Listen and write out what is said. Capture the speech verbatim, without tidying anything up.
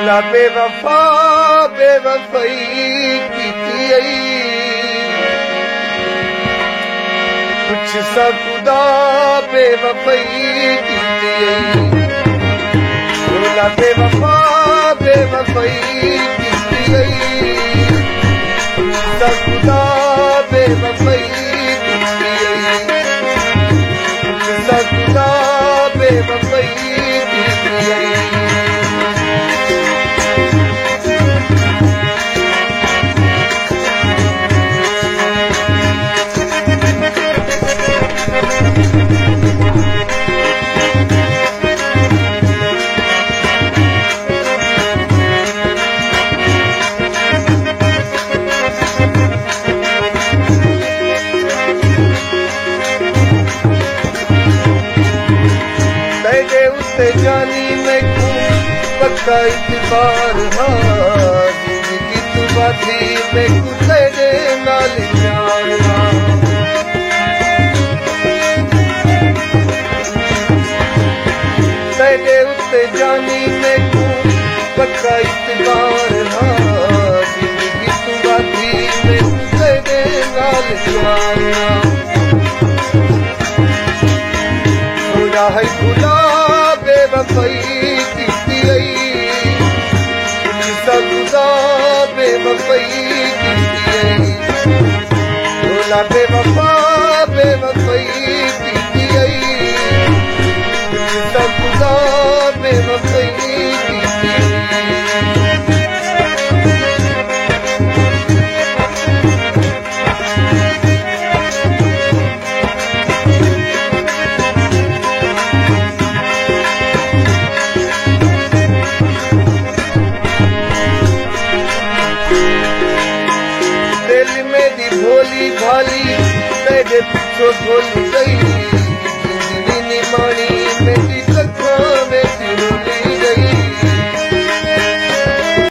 لا بے وفا بے وفائی کیتی ائی، پچھساں خدا بے وفائی کیتی ائی۔ لا بے وفا بے وفائی کیتی ائی، پچھساں خدا بے وفائی کیتی ائی، پچھساں خدا بے وفائی کیتی ائی۔ تیݙے اتے جانی میکوں پکا اعتبار ہا، زندگی توں ودھ میکوں تیݙے نال پیار ہا۔ تیݙے اتے جانی میکوں پکا اعتبار ہا، زندگی توں ودھ میکوں تیݙے نال پیار ہا۔ سوہݨا ہئی بھلا بے وفائی کیتی ائی، پچھساں خدا بے وفائی کیتی ائی۔ بھلا بے وفا بے وفائی کیتی ائی، پچھساں خدا بے وفائی کیتی ائی۔ دل میݙی بھولی بھالی تیݙے پچھوں بھل ڳئی، زندگی نماݨی میݙی